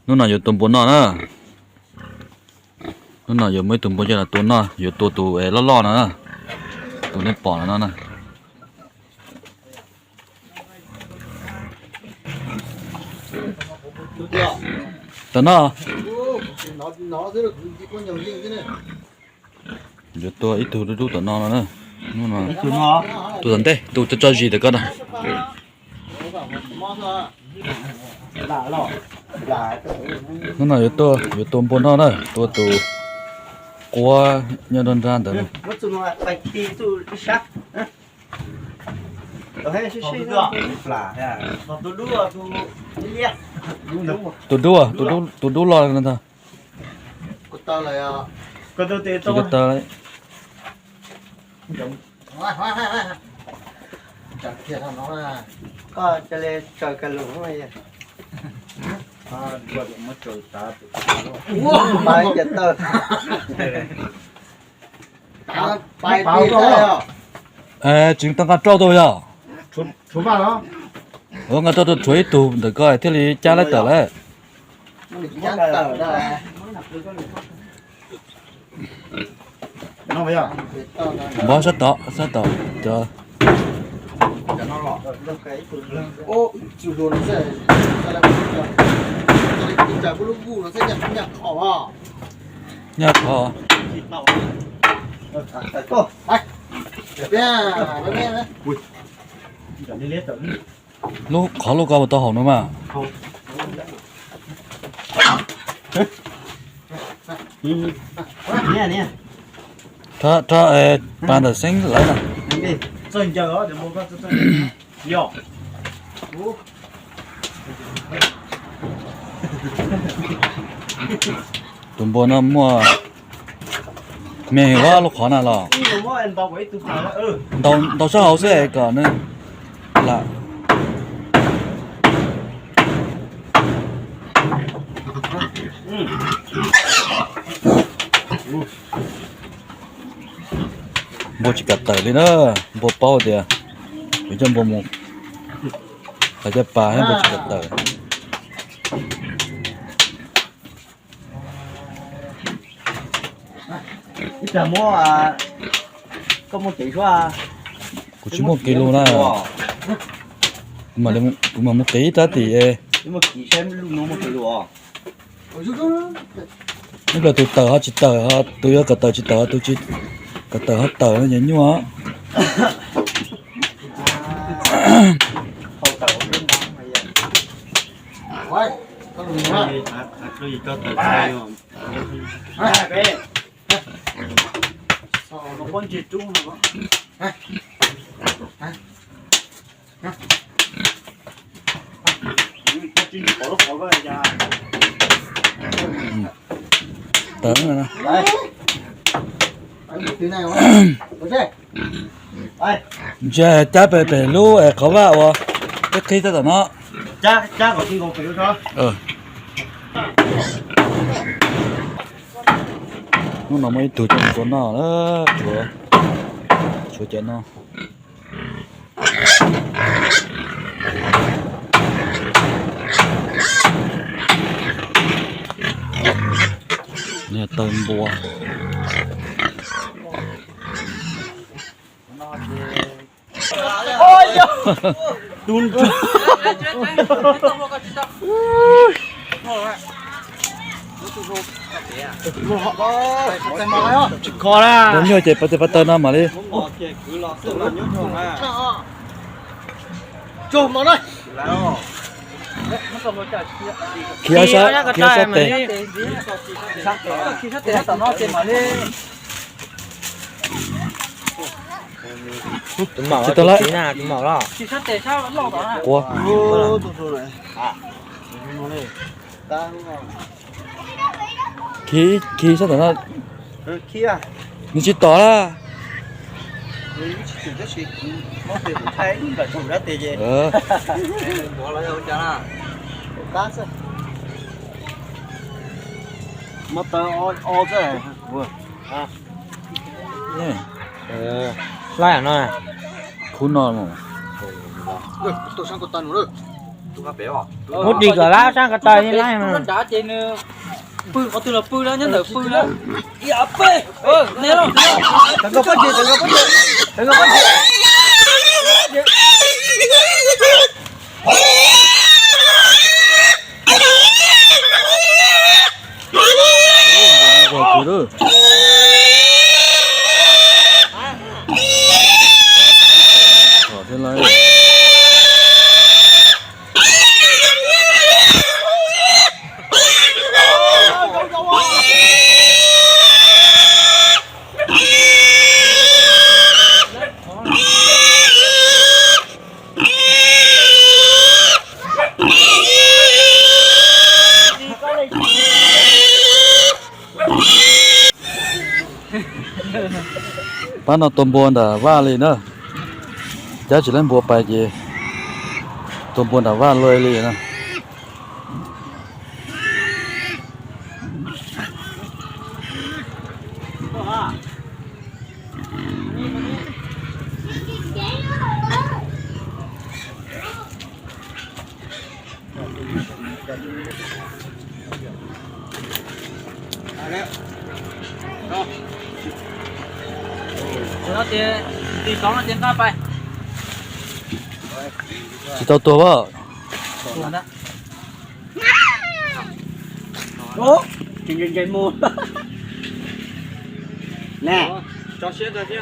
Hnub no yuav tua npua noj na. Hnub no yuav muaj ib tug npua coj los tua noj, yuav tua tus loj loj no, tus nej pom no no na. Tam no, yuav tua ib tug dub dub tam no no na. Tus tom ntej, tus tso tso zis ntawm ko na. Hnub no yuav tua, yuav tua npua noj na, tua tus quab nyob nruab nrab ntawd. Tus dub, tus dub los ntag. Tsis ko taw li. Tsis tau nqa rau tau yog? Ua nqa rau rau tshuav ib tug ntawm ko thiaj li cab laib tawm lawm. Npog sab tod, sab tod cov. Nyaj qhov. Lub qhov lub ko mus tau hauv no mas. Rho, rho pas ntawm Xeeb lawv na. Tus npua no muaj me heev lub qhov na los. Ntau sab hauv xwb es kom nws lam. Npua tsis kam tawm li na, npua paub tias yuav coj npua mus qhov caj pas thiab npua tsis kam tawm. Kuv tsis muaj kev lus na. Kuv mam mus qiv tab tim. Ib pliag tus tawm ho tsis tawm, tus yuav kom tawm tsis tawm, tus tsis kom tawm ho tawm no ces nyuaj. Tawm. Ntsia cab pem pem lub qhov vaj uas peb qhib tab tom no. Hnub no muaj ib tug coj mus tua noj na, tshuav, tshuav cov no. Niag taw npua. Tsis kho na. Nyuaj ces pab tes pab taw no mam li. Khiav sab, khiav sab tes. Tsis tau lawm. Quav. Khiav, khiav sab tom no. Nws tsis tom na. Laib no. Khub no. Muab dim kom lab sab ko taw li lab. Nrad ces nws pw qhov twg los pw lawm, nyob ntawm pw lawm. Pab no tua npua nram vaj li na. Cab tsis laib npua pais ces tua npua nram vaj luaj li na. Tsis tau tuag as.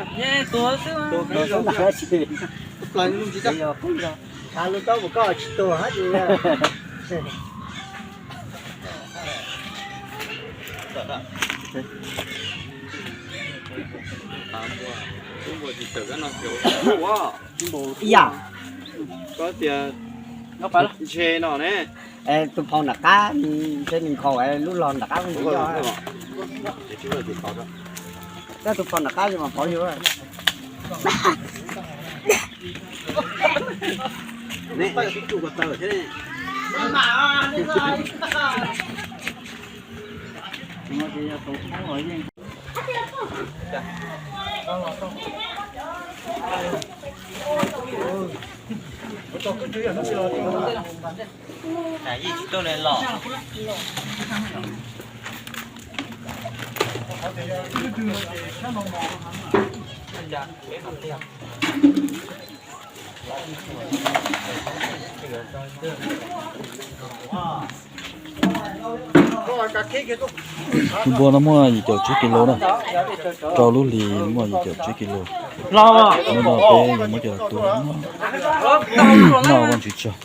Nqe tus xwb. Plaws lub ntsib tag. Thav lub taub mus koj tsis tuag hab. Ib yam. Koj tias ntshe no ne. Tus phau nram qab ntshe nws nkhaus lub los nram qab. Koj tus phau nram qab mas pov yug. Tus npua no muaj yim caum tsib kis lus na, rau lub hlis muaj yim caum tsib kis lus. Hnub no peb yuav muab coj los tua noj Vaj Tswv tsaug.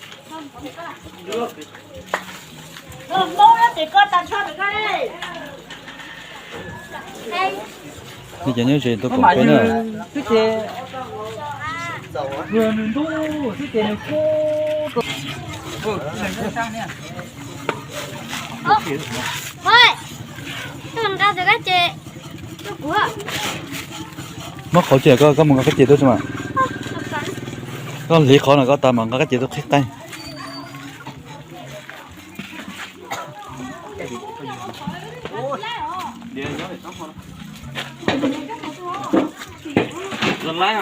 Nej cov nyob ze tuaj koom peb na. Muab qhauv cia, koj mus nqa kab cia tuaj tso mas. Koj hliv qhov no koj tas mas nqa kab cia tuaj qhib qaib. Lub neej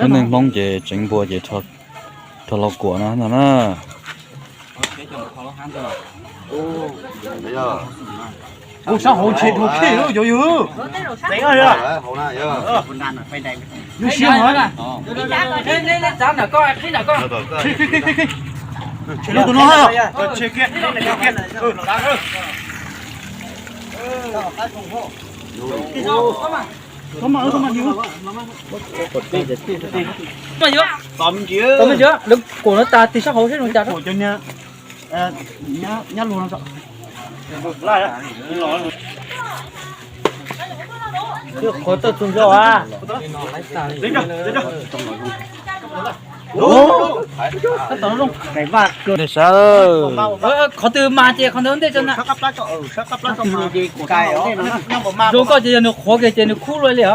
Hmoob ces tseev npua ces rho laus kuam no no na. Sab hauv ntshe dhau khej lawm cov yawg. Lub siab mas. Tshem lub tus no ha. Lawv kuam no tas tig sab hauv seb no cas. Qhuav tawj txug nkaus a. Nej saib, qhov twg mas ces qhov ntawd ntej tso na. Zoo koj ces yog nws qhuav kiag ces nws khub luaj li os.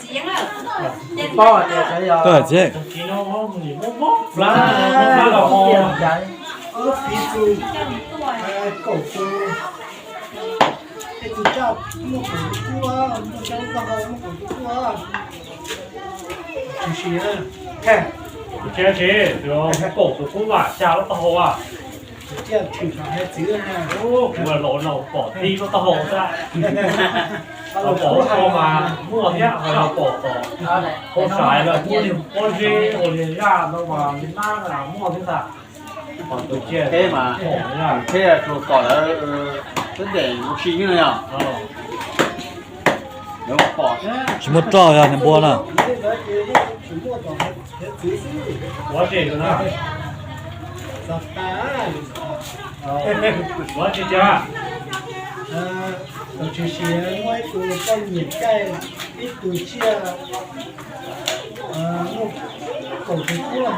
Txiv Yeeb. Txiv Yeeb. Tsis tsis, tus kaum tus kub vam xya lub taub hau a. Kuv los no pom tib lub taub hau xwb. Pom lub taub hau mas muaj thiab, ho yog pom tom hauv sai lawm muaj niag pob zeb ua niag zaj no mas nab muaj thiab ntag. Peb mas thiab tsuas pom lawv twb ntem mus si nyob no yog. Lawv pom thiab. Tsis muaj roj yog niag npua na. Ua tsev na. Ua tsev tiag. Tsis siav muaj ib tug poj niam caij ib tug tsiaj muaj kaum tus kub mas.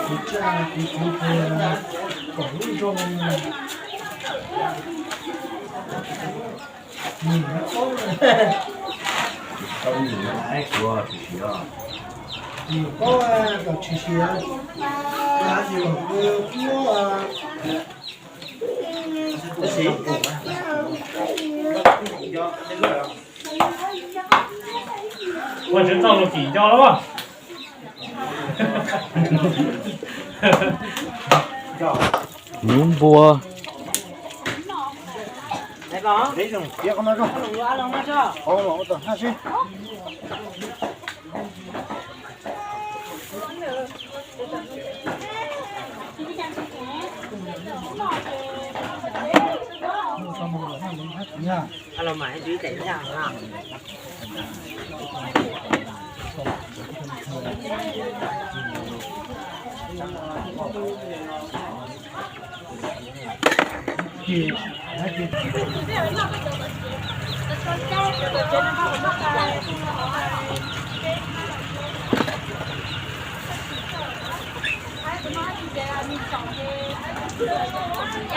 Tus tsiaj tus kub kaum lub nroog. Nws paub, nws paub kom tsis siav, nws kom kuv muab. Ua tsis tau los kim nco los. Lub npua.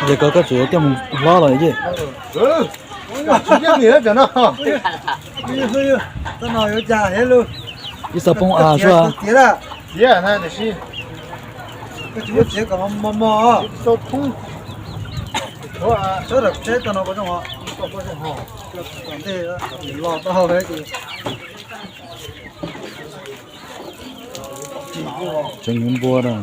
Ces koj, koj tseem yuav coj mus hlob los ces. Ib xav poob av xwb. Tiav na, tiav na, koj tsis muab txiav kom mos mos. Txhob rau tsheb tau no, tom ntej los tau. Tseem yuav npua da no.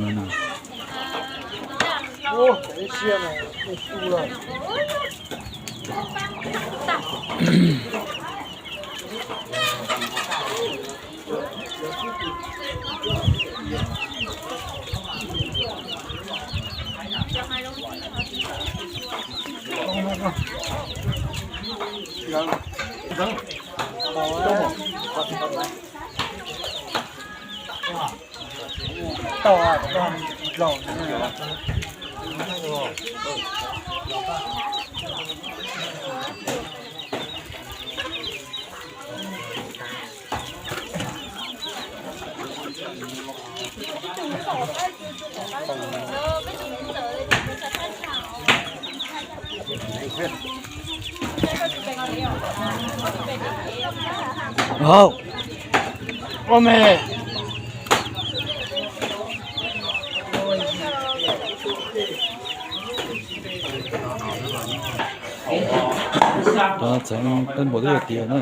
Tseem peb npaum twb yog tiav na.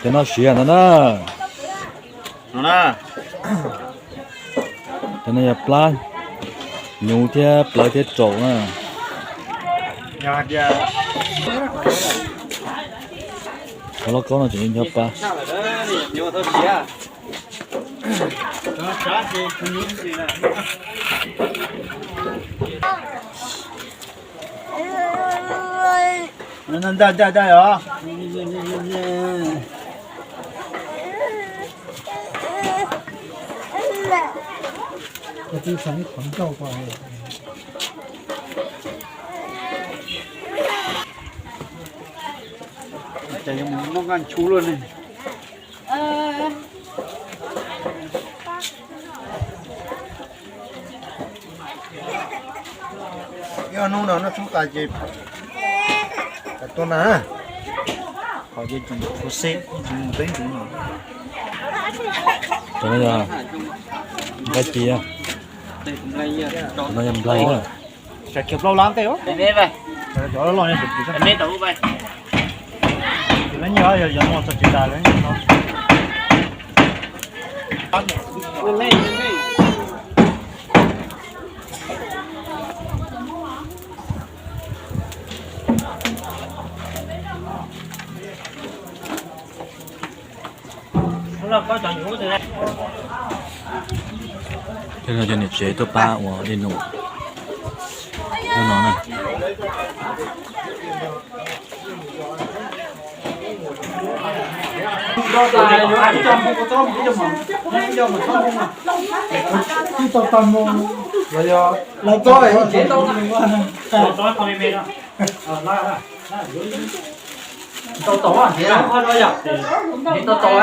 Cov no siav ntag na. Cov no yog plab nyuv thiab plawv thiab tsaus na. Qhov lauj kaub no tseem ncho pa. Ntag ntag ntag os. Ces yuav mus noj nqaj nchu luaj ne. Ib ob hnub no noj tshoob tas ces tuaj na. Qhov ces tseem tshuav xeb tsis mus peb ntxiv no. Cov no yog nqaij ci, cov no yog nplai na. Sawv kiag plaub lab ntej os. Cov loj loj ne, sawv kiag. Tus lab nyiaj yog yog no txog tsis tas lawm no. Cov no cov niam tsev tuaj pab ua dej num no na. Tau tau, tau tau.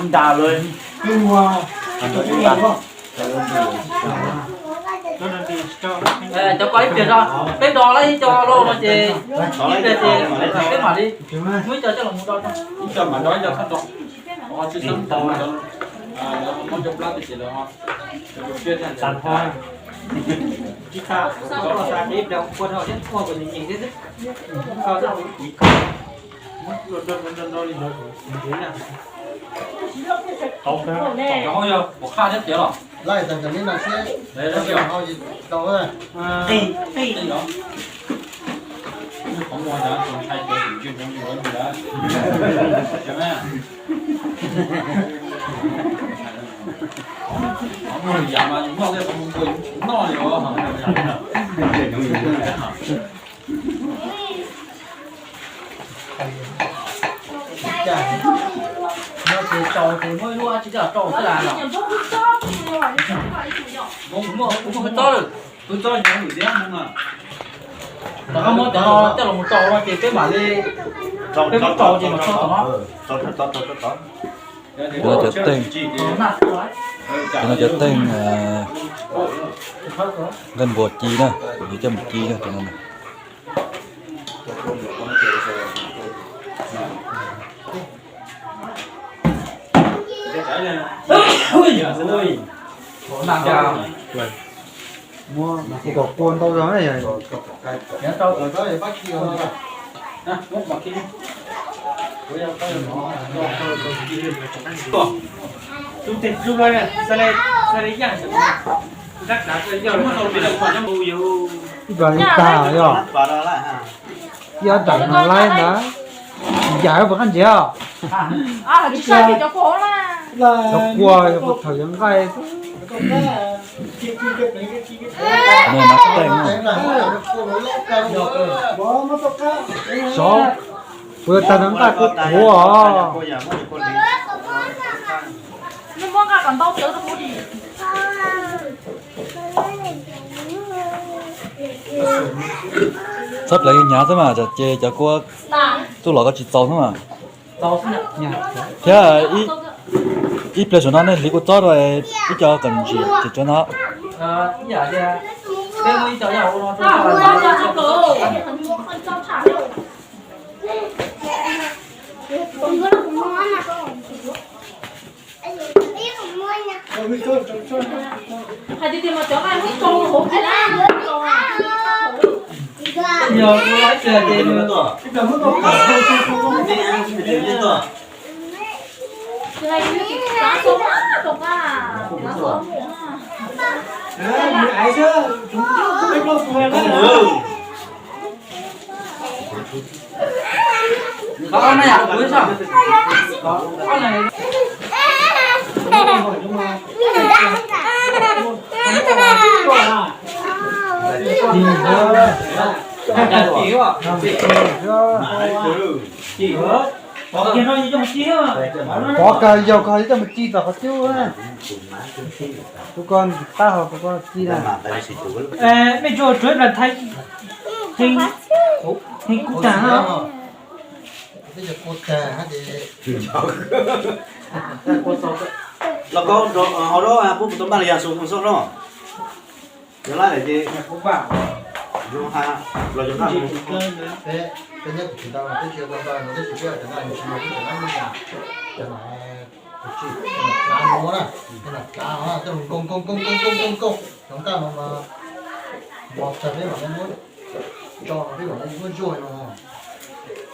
Ntas lawm. Cov ko ib pliag no, peb do lawm ib co lauj no ces ib pliag ces peb mam li muab ib co coj los mus do. Ib co mam do, ib co txhob do. Tau, tau yog ua qhaj thiab tiag los? Laij tag cov neb no seb, tau. Qhov muag ntawd tus ntshai ces tus ntsia ntsoov ntsoov ntawd. Qhov muag yam mas yus noj tej qhov muag npua yus tsis noj li os. Noj ces tsaus ces muab ib lub dab tsi coj los rau xwb las. Kuv muaj, kuv muaj hwj txob lawm, hwj txob nyob lwm tiab no na. Rov qab muab cov no coj los mus rau no ces peb mam li, peb muab rau ces mam tso tom no. Cov teej, cov no cov teej nqaij npua ci na, yus coj mus ci na cov no. Muab kom kua ntau zog na. Ib plag ib tag yog, ib ob daim no laib ntag, yam puas qab ntsiav os. Cov kua yog puag thaum yuav nqaij. Sov, kuv yuav tag nqaij kuv qhuav os. Txhob pleev hnyav xwb mas, tsam ces cov kua txuj lom koj tsis txaus xwb mas. Thiab ib pliag saum no nej hliv kua txob rau ib co kom ntsim ces tsuav no. Hais tias tias mas cov nqaij muab tso hauv kiag na. Pov kawg, yog koj coj mus ci tom qhov cub na. Kuv koj tab hau kuv koj ci na. Mej tsuag tsuav ib plag thaib, heev kuv tag no. Los koj hau rau pub kuv tau npaj li yas xus mus xoj rau. Yog lawm ces zoo ha los yog nqaj mus. Cov nqaj no mas mos tag peb mam li muab tso, peb mam li muab zuaj no.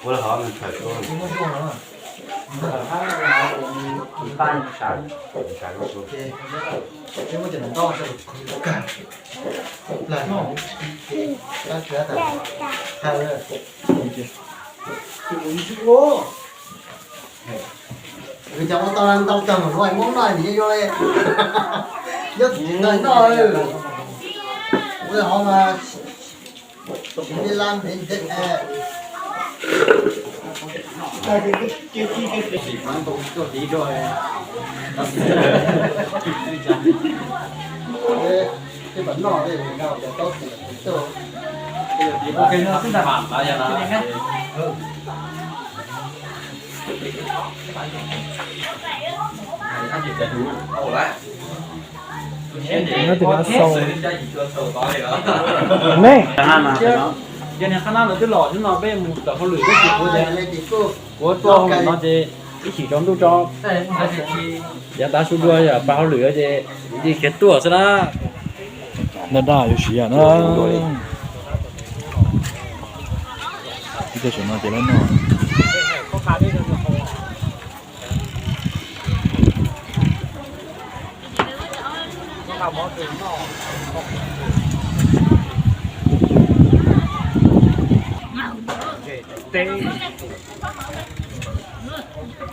Ua li hov nws thawm, muab zuaj no. Peb muab cov ntawm ntoj coj los qhwv kawg. Plag no, tab tsuav tas, thaij. Nws cov ua tau ntau tag mas luag muab noj nim yuav li. Nyob tsis tau noj. Ua li hov mas tsis li lab ntev ntev. Tej pam noj tej, cov taub tim tim tuj. Nyob tim no xaus ne. Yog niag qhab nab lawv twb los xwb no peb mus tawm hauj lwm tab sis kuv, kuv tuaj hauj lwm no ces ib chim tsaus ntuj tso. Yav tav su dua yog pas hauj lwm ces yeej khiav tuaj xwb na. Daj daj yuav siv yam na. Ib pliag saum no ces lawv noj.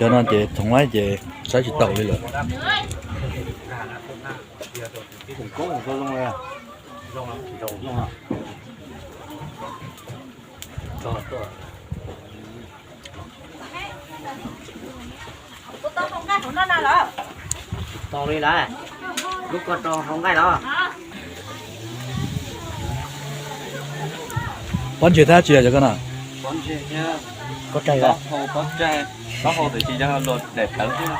Cov no ces txhoov laib ces saib tsis taus li lawm. Tsis tau li lawm, lub ko rau hauv nqaij los. Pob ntseg thiab tsis yog cov ko na? Pob ntseg thiab, pob tsaig, taub hau, pob tsaig, taub hau tiam sis yog luag daim tawv thiab.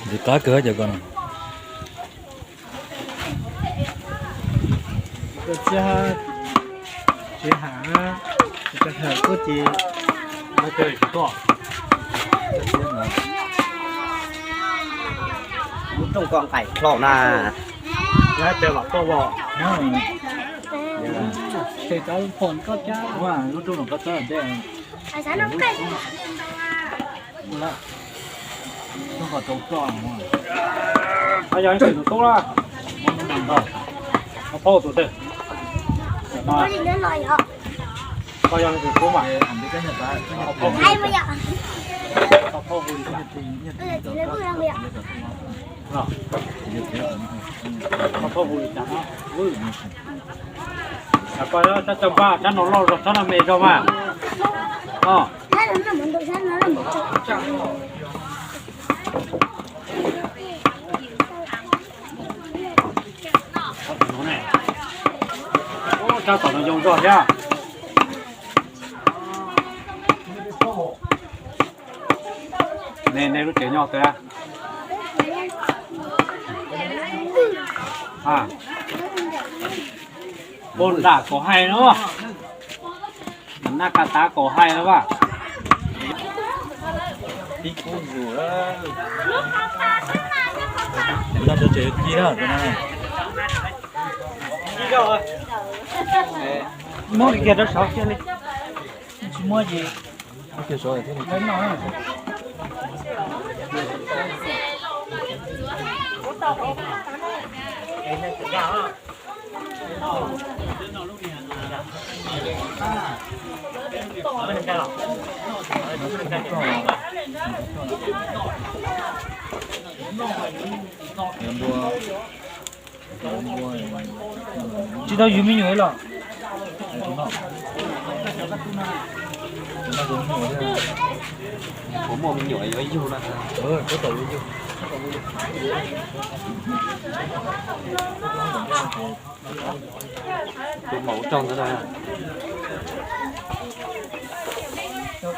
Ntxim qab kawg cov ko na. Tsis ha, tsis ha kuj ces lub rooj ko nqaim hlau na. Yog tias vam tuaj vos, ces cov pom koj cab, lub rooj no koj txawb ntej. Yog tus tub na, phob tus twg? Koj yog tus tub mas. Koj phob hu li cas? Koj phob hu li cas no? Koj sab tso npaj, sab no loj zog, sab no me zog mas. Sab tom no yoo zog thiab. Nej, nej lub tsev nyob twg? Poj nram Kaum Haij no. Nab Kas Tav Kaum Haij no as. Tib kub zus. Nyob ntawd tseem ci na. Muab kiag rau saud kiag li. Tsis muab ces. Tsis tau yug me nyuam los? Puas muaj me nyuam yuav yug no? Tus maum rau ntawd.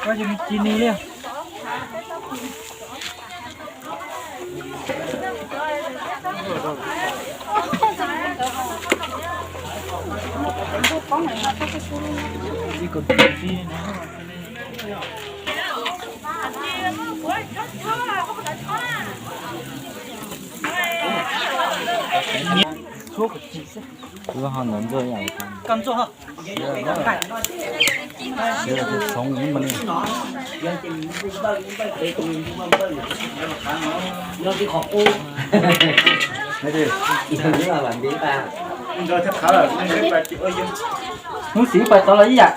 Koj yog me ci ni li. Tshuab kom tsis xwb. Koj ntxuaj ho. Siav txhoov ib mas li. Hnub xim ib pas tod los ib yam.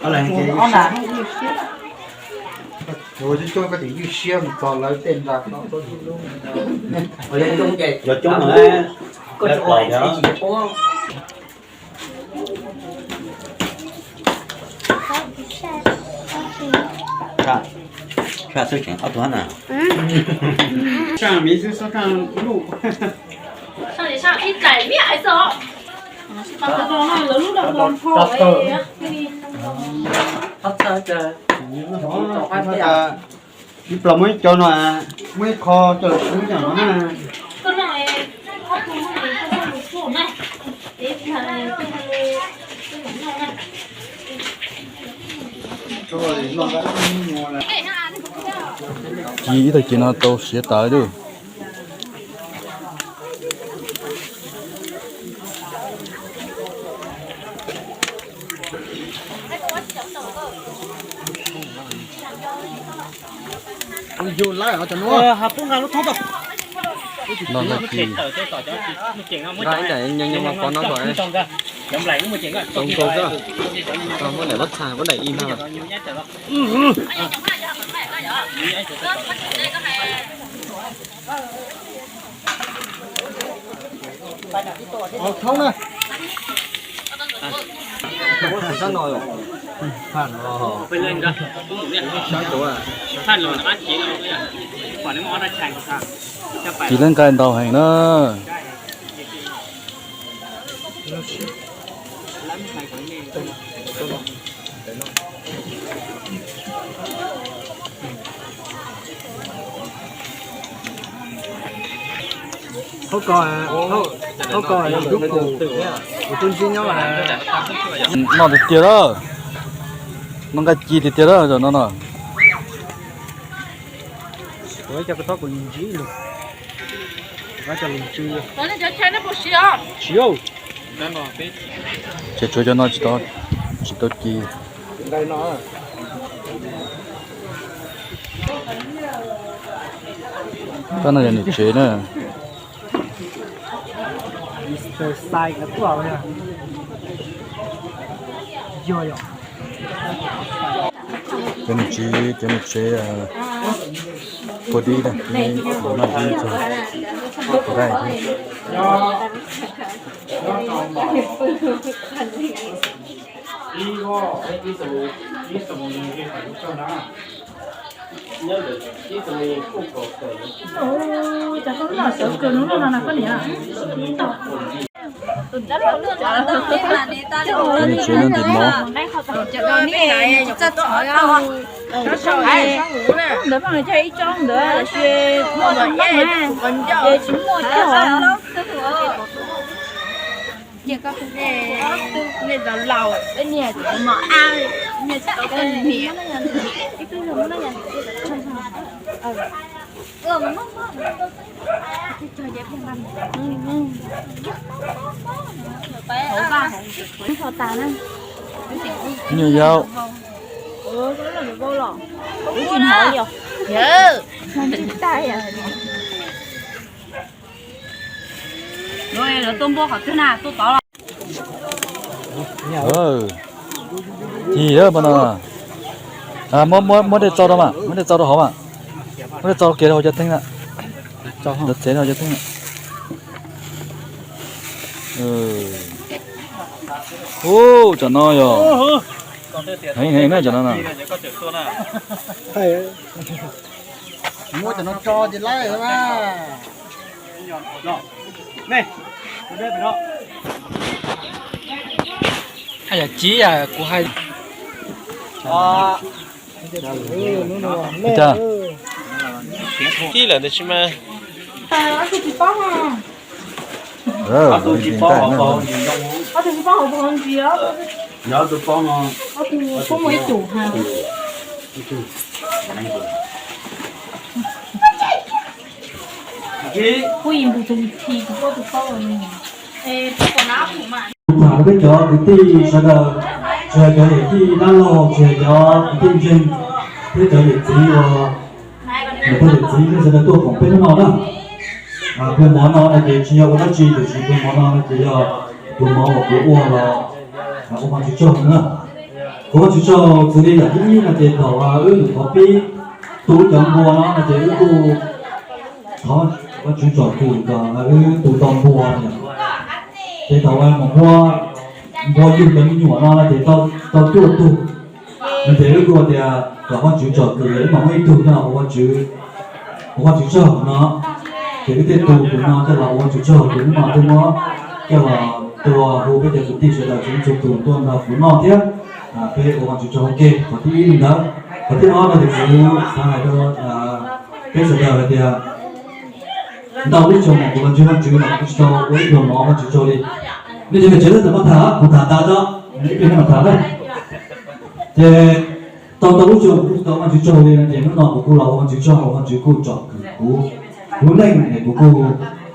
Ob nas. Ua coob coob koj tseem ywj siab mus txog lawv tej nra. Cov coob no. Saj xwb tseem ob tug na. Saj ib daim miaj xwb os. Ib plag muaj ib co no, muaj ib qho coj los swb cov no na. Ci ib tag kis no tau siav tas lawm. Yug lawm cov nuav. Noj noj ci. Nqa ib daim nyob nyob pov no kom zoo nkauj xwb. Muab daim lub txha, muab daim ib no. Thoob na. Ci lawv nqaij ntau heev na. Noj tiag tiag lawm. Noj nqaij ci tiag tiag lawm no no. Ces tshuav cov no tsis tau, tsis tau ci. Tab no yog niam tsev na. Cov niam tsev, cov niam tsev pua dib na, noj dib txog pua dai thiab. Cov niam tsev no ntim mov. Ntawd pheej cog ib tsob ntawd, ces muaj tau nplooj na, ces tsis muaj cog. Nyuam yaus. Tuaj npua qhov twg na, tuaj tod los? Ci, muab dej txau rau mas, muab dej txau rau hauv mas, muab dej txau rau kev rau hauv cov teeb na, cov txev rau hauv cov teeb na. Ub, cov no yog heev heev na cov no na. Muab cov no tso ces lawm mas. Haj yam ci, kuv hais. Ib lawm ntawd tsis mas. Tham rau peb cov kwv tij sawv daws, tsis hais cov yawm tij dab laug, tsis hais cov kwv tij ntseeg, thiab cov yawm txiv uas, niam pog yawm txiv nej sawv daws tuaj koom peb hnub no na. Tus mov no no ces tsis yog ua dab tsi, tiam sis tus mov no no ces yog tus mov uas kuv ua los ua Vajtswv tsaug na. Kuv ua Vajtswv tsaug xws li yam thib ib no ces thaum wb nyuam qhuav pib tu cov npua no no ces wb kuj thov Vajtswv tsom kwm kom wb tu tau npua no. Ces thaum uas mus npua, npua yug cov me nyuam no no ces tau cuaj tug. No ces wb kuj tias kom Vajtswv tsom kwm wb mam muaj ib tug coj los ua Vajtswv, ua Vajtswv tsaug no. Ces wb thiaj tu tus no coj los ua Vajtswv tsaug, ces hnub no thiaj muab coj los tua hu peb cov kwv tij sawv daws txhua leej txhua tus tuaj nrog kuv noj thiab peb ua Vajtswv tsaug ua ke. Qhov thib ib li ntawd, qhov thib ob no ces kuv xav hais rau peb sawv daws hais tias ntau lub xyoo mas kuv los ntseeg Vajtswv los kuv tsis tau ua ib pluag mov Vajtswv tsaug li. Nej cov niam tsev lawv txawm maj tham, kuv tham tas tso, ib pliag nej mam tham na. Ces tau ntau lub xyoo kuv kuj tsis tau ua Vajtswv tsaug li no ces hnub no kuv kuj los ua Vajtswv tsaug, Vajtswv kuj tsom kwm kuv lub neej es kuv kuj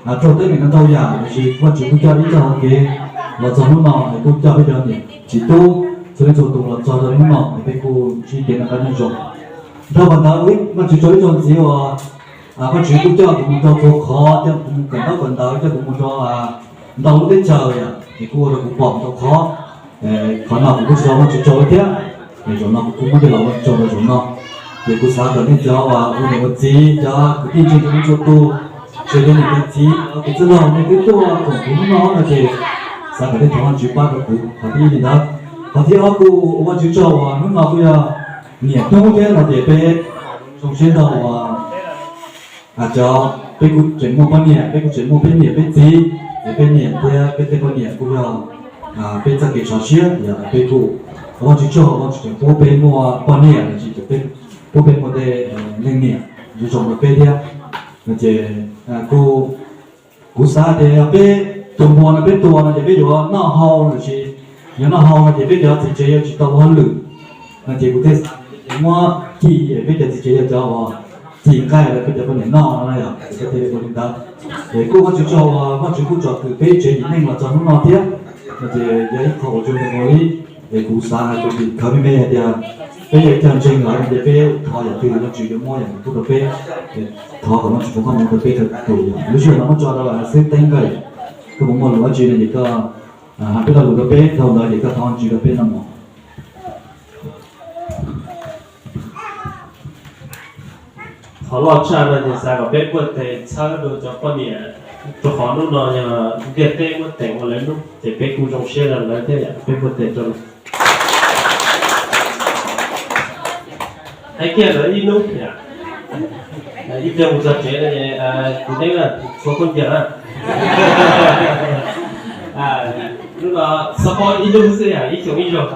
raug teeb meem ntau yam, tiam sis Vajtswv kuj coj ib txoj hauv kev los txog hnub no es kuj coj peb cov niam txiv tub txhua leej txhua tus los txog rau hnub no es peb kuj ntsib kev noj qab nyob zoo. Dhau qhov ntawd, Vajtswv tso ib zaug ntxiv uas Vajtswv kuj coj kuv mus rau txhua qhov, coj kuv mus kawm ntaub kawm ntawv, coj kuv mus rau ntau lub teb chaws yom, ces kuj ua rau kuv pom ntau qhov. Qhov no kuv kuj tso Vajtswv tsaug thiab. Zaum no kuv kuj muab coj los ua tsaug rau zaum no. Ces kuv xav kom nej cov uas ua niam ua txiv, cov kwv tij ntseeg txhua leej txhua tus, tsis hais niam hais txiv, cov kwv tij laug nej twb tuaj koom kuv hnub no no ces xav kom nej thov Vajtswv pab rau kuv. Qhov thib ib li ntawd. Qhov thib ob kuj ua Vajtswv tsaug uas hnub no kuj yog niam hnub thiab no ces peb zoo siab ntau uas cov, peb kuj tseem muaj poj niam, peb kuj tseem muaj peb niam peb txiv, es peb niam thiab peb tej poj niam kuj yog peb txoj kev tso siab, yog peb kuj ua Vajtswv tsaug, Vajtswv tseem pub peb muaj poj niam los sis pub peb muaj tej leej niam zoo zoo rau peb thiab. No ces kuj, kuv xav tias yog peb tus npua no peb tua no ces peb yuav noj hau los sis, yog noj hau no ces peb cov txiv tsev yuav tsis tau ua hauj lwm. No ces kuv thiaj xav muab ci es peb cov txiv tsev yog cov uas ci nqaij rau peb cov poj niam noj no yom, es peb thiaj li ua li ntawd. Es kuj Vajtswv tsaug uas Vajtswv kuj tsom kwm peb tsev neej los txog hnub no thiab. No ces yog ib qho uas zoo nkaus li, es kuv xav hais tias khawv me me hais tias peb yog ib co ntseeg lawm no ces peb thov yam twg los Vajtswv yuav muab yam ntawd pub rau peb. Thov kom Vajtswv foom koob hmoov rau peb txhua tus. Lub sij hawm no muab tso rau xib teeb koj, koj puas muaj lus dab tsi no ces koj hais peb lo lus rau peb, dhau ntawd ces koj thov Vajtswv rau peb noj mov. Qhov loj tshaj no ces xav kom peb puag tes txhawb rau cov poj niam, rau qhov hnub no yog ntiaj teb muab teem ua lawv hnub ces peb kuj zoo siab rau lawv thiab yom, peb puag tes rau lawv. Hais kiag lawv ib hnub yom, ib pliag mus txog tsev no ces kuv neb txhua khaub ncaws na. Hnub no xav paub ib hnub xwb yom, ib xyoos ib zaug.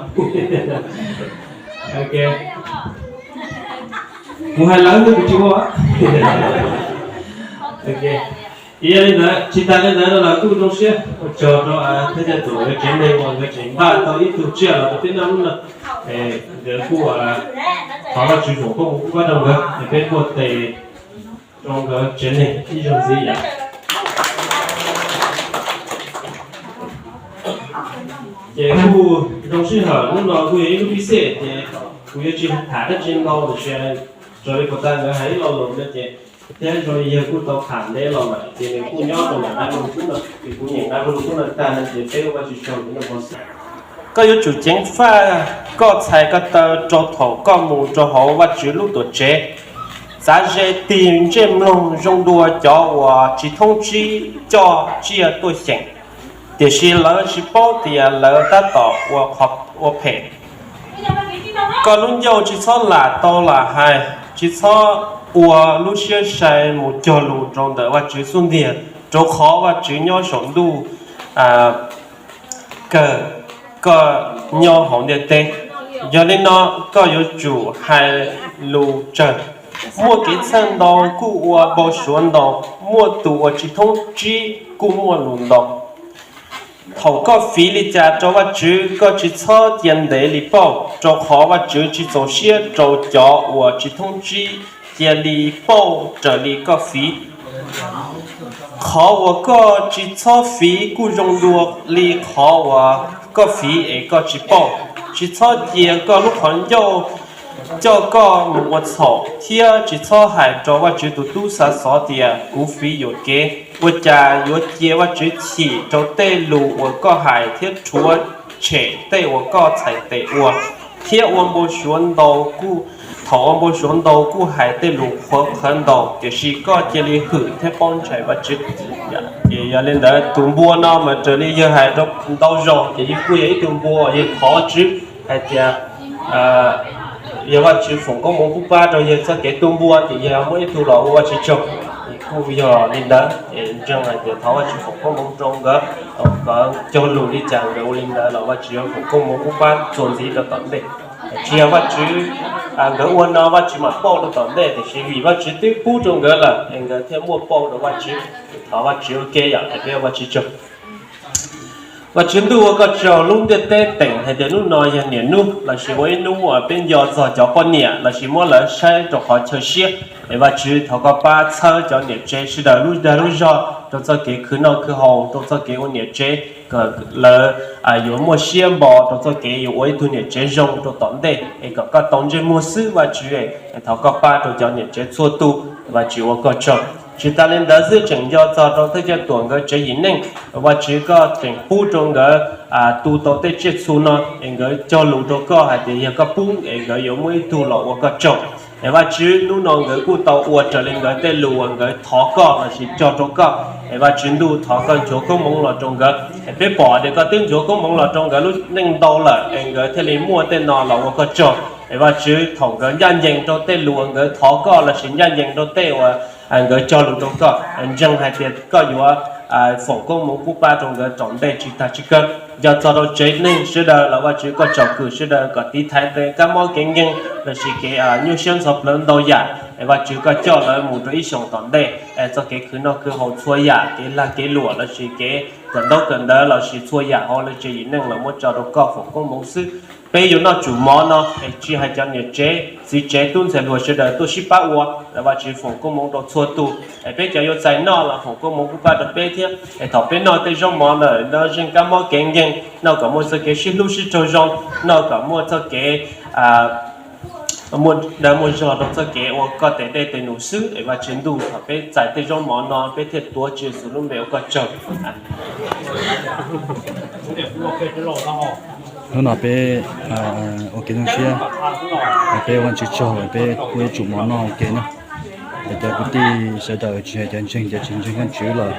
Ok. Kuv hais lawv xwb kuv tsis ua. Ok. Yog li ntawd tsis tas li ntawd no los kuj zoo siab ua tsaug rau thawj coj txum nkawd tsev neeg uas nkawd tseem npaj tau ib tug tsiaj los rau peb noj hnub no. Nkawd kuj thov Vajtswv foom koob hmoov pab rau nkawd es peb puag tes rau nkawd tsev neeg ib zaug ntxiv yom. Ces kuj zoo sij hawm hnub no kuj yog ib lub pib xej ces kuv yuav tsis tham dab tsi ntau los sis raws li puas tag nkawd hais ib lo lus no ces thiab zoo li yawg kuj tau tham ntev los lawm ces nws kuj nyob rau nram dab lub xwb no ces kuv nyeem dab lub xwb no tag no ces peb ua Vajtswv tsaug no. Koj yuav tsum ceev faj koj txhais ko taw rau thaum koj mus rau hauv Vajtswv lub tuam tsev. Txav ze tig ntsej mloog zoo dua cov uas tsis thoob tsib coj tsiaj tuaj xyeem, tiam sis lawv tsis paub tias lawv tab tom ua phem. Koj lub ncauj tsis txhob lam tau lam hais, tsis txhob ua lub siab sai mus cog lus rau ntawm Vajtswv xub ntiag, rau qhov Vajtswv nyob saum ntuj kawg koj nyob hauv ntiaj teb. Yog li no koj yuav tsum hais lus tsawg. Muaj kev txhawj ntau kuj ua npau suav ntau, muaj tus uas tsis thoob tsib kuj muaj lus ntau. Thaum koj fiv li cas rau Vajtswv, koj tsis txhob cia ntev li pauj, rau qhov Vajtswv tsis txaus siab rau cov uas tsis thoob tsib cia li pauj raws li koj fiv. Qhov uas koj tsis txhob fiv kuj zoo dua li qhov uas koj fiv es koj tsis pauj. Tsis txhob cia koj lub qhov ncauj coj koj mus ua txhaum, thiab tsis txhob hais rau Vajtswv tus tub xa xov tias, kuv fiv yuam kev. Ua cas yuav cia Vajtswv chim rau tej lus uas koj hais thiab rhuav tshem tej uas koj txhais tes ua, thiab ua npau suav ntau kuj, thaum ua npau suav ntau kuj hais tej lus qhuav qhawv ntau, tiam sis koj cia li hwm thiab paub ntshai Vajtswv. Ces yog li ntawd tus npua no mas raws li yawg hais rau ntau zaus ces kuj yog ib tug npua uas yawg thov Vajtswv hais tias yog Vajtswv foom koob hmoov pub pab rau yawg txoj kev tu npua ces yawg muab ib tug los ua Vajtswv tsaug. Kuj yog li ntawd ntseeg hais tias thov Vajtswv foom koob hmoov rau nkawd, kom cog lus li cas nkawd ua li ntawd los Vajtswv yuav foom koob hmoov pub pab txuas ntxiv rau tom ntej. Tsis yog Vajtswv, nkawd ua no Vajtswv mam pauj rau tom ntej, tiam sis vim Vajtswv twb pub rau nkawd lawm es nkawd thiaj muaj pauj rau Vajtswv. Thov Vajtswv ua ke yom, es peb ua Vajtswv tsaug. Vajtswv ntuj ua koj tsaug, lub ntiaj teb teem hais tias hnub no yog niam hnub lossis ua ib hnub uas peb nco txog cov poj niam lossis muab lawv saib rau qhov chaw siab. Es Vajtswv thov koj pab txhawb cov niam tsev sawv daws lub dag lub zog rau txoj kev khwv noj khwv haus, rau txoj kev ua niam tsev, kom lawv yuav muaj siab npo rau txoj kev yuav ua ib tug niam tsev zoo rau tom ntej, es kom koj tau ntsej muag xwb Vajtswv. Thov koj pab rau cov niam tsev txhua tus, Vajtswv ua koj tsaug. Tsis tas li ntawd xwb, tseem nco txog rau thawj coj Tuam nkawd tsev yim neej, Vajtswv koj tseem pub rau nkawd tu tau tej tsiaj txhu no es nkawd cog lus rau koj hais tias yog koj pub es nkawd yuav muaj ib tug los ua koj tsaug. Es Vajtswv hnub no nkawd kuj tau ua raws li nkawd tej lus uas nkawd thov koj lossis cog rau koj. Es Vajtswv ntuj, thov koj nchuav koob hmoov los rau nkawd. Es peb pom tias koj twb nchuav koob hmoov los rau nkawd lub neej ntau lawm es nkawd thiaj li muaj tej no los ua koj tsaug. Es Vajtswv, thaum nkawd ncaj ncees rau tej lus uas nkawd thov koj lossis ncaj ncees rau tej uas nkawd cog lus rau koj, ntseeg hais tias koj yuav foom koob hmoov pub pab rau nkawd tom ntej tsis tas tsis kawg. Nco txog rau tsev neeg sawv daws los Vajtswv koj tsom kwm sawv daws kom tiv thaiv tej kab mob kev nkeeg lossis kev nyuaj siab ntxhov plawv ntau yam. Es Vajtswv koj coj lawv mus rau ib xyoos tom ntej, txoj kev khwv noj khwv haus txhua yam, kev lag kev luam lossis kev kawm ntaub kawm ntawv lossis txhua yam hauv lawv tsev yim neej los muab tso rau koj foom koob hmoov xwb. Peb yuav noj tsum mov no es tsis hais cov niam tsev txiv tsev tub ntxhais hluas sawv daws tuaj sib pab ua los Vajtswv foom koob hmoov rau txhua tus. Es peb cov yuav txais noj los foom koob hmoov pub pab rau peb thiab. Es thaum peb noj tej zaub mov ntawm no zeej kab mob kev nkeeg, noj kom muaj txoj kev sib hlub sib raug zoo, noj kom muaj txoj kev muaj dag muaj zog rau txoj kev ua koj tes dej tes num xwb. Es Vajtswv ntuj, thaum peb txais tej zaub mov no peb thiaj tuav Tswv Yexus lub npe ua koj tsaug. Hnub no peb ua kev zoo siab, peb ua Vajtswv tsaug, peb ua ib tsum mov noj ua ke na. Es cov kwv tij sawv daws tsis hais cov ntseeg cov tsis ntseeg Vajtswv los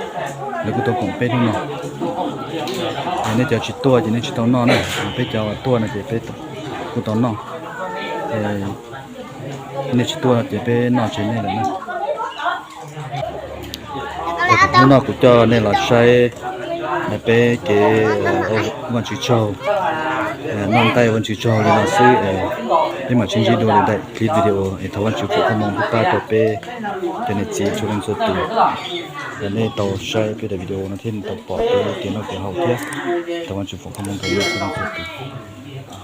lawv kuj tau koom peb hnub no. Es nej cov tsis tuaj ces nej tsis tau noj na, peb cov tuaj no ces peb kuj tau noj. Nej tsis tuaj ces peb noj tseg nej lawm na. Hnub no kuv coj nej los saib peb kev ua Vajtswv tsaug, noj nqaij ua Vajtswv tsaug li no xwb. Peb mam sib ntsib dua lwm daim clip video es thov Vajtswv foom koob hmoov pub pab rau peb cov niam txiv txhua leej txhua tus. Nej tau saib peb daim video no thiab nej tau pom peb kev noj kev haus thiab, thov Vajtswv foom koob hmoov rau nej txhua leej txhua tus.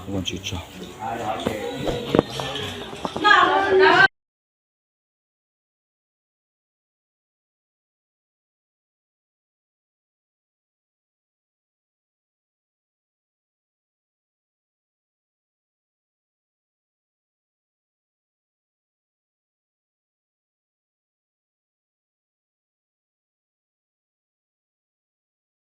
Ua Vajtswv tsaug.